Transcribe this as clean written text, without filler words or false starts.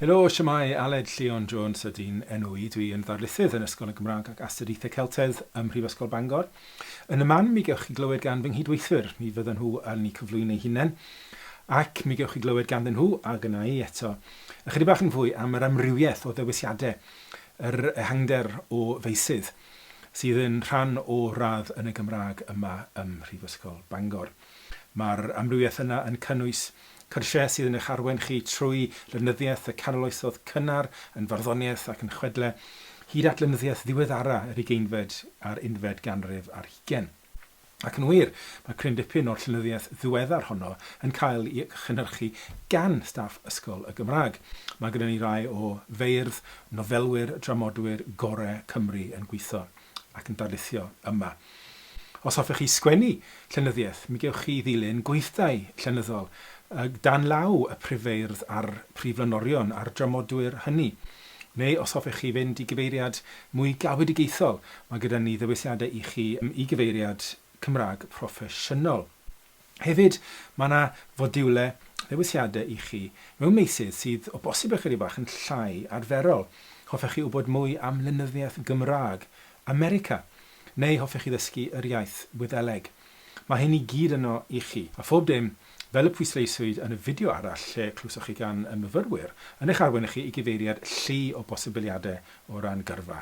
Helo, shwmae, Aled Llion Jones ydy'n enw i. Dwi yn ddarlithydd yn Ysgol y Gymraeg ac Astudiaethau Celtaidd ym Mhrifysgol Bangor. Yn y man, mi gewch chi glywed gan fy nghydweithwyr, mi fyddan nhw yn eu cyflwyno eu hunain, ac mi gewch chi glywed ganddyn nhw, a gynna i eto, ychydig bach yn fwy am yr amrywiaeth o ddewisiadau, yr ehangder o feysydd sydd yn rhan o radd yn y Gymraeg yma ym Mhrifysgol Bangor. Mae'r amrywiaeth yna yn cynnwys cyrsiau sydd yn eich arwain chi trwy lenyddiaeth y canoloesodd cynnar, yn farddoniaeth ac yn chwedle, hyd at lenyddiaeth ddiweddara yr ugeinfed a'r unfed ganrif ar hugain. Ac yn wir, mae cryn dipyn o'r llenyddiaeth ddiweddar honno yn cael ei chynhyrchu gan staff Ysgol y Gymraeg. Mae gyda ni rai o feirdd, nofelwyr, dramodwyr gore Cymru yn gweithio ac yn darlithio yma. Os hoffech chi sgwennu llenyddiaeth, mi gewch chi ddilyn gweithdai llenyddol dan law y prifeirdd a'r priflenorion a'r dramodwyr hynny. Neu os hoffech chi fynd i gyfeiriad mwy galwedigaethol, mae gyda ni ddewisiadau i chi i gyfeiriad Cymraeg proffesiynol. Hefyd, mae yna fodiwlau ddewisiadau i chi mewn meysydd sydd o bosib ychydig bach yn llai arferol. Hoffech chi wybod mwy am lenyddiaeth Gymraeg America? Neu hoffech chi ddysgu yr iaith Wyddeleg? Mae hyn i gyd yno i chi. A phob dim, fel y pwysleiswyd yn y fideo arall lle clywsoch chi gan y myfyrwyr, yn eich arwain chi i gyfeiriad llu o bosibiliadau o ran gyrfa.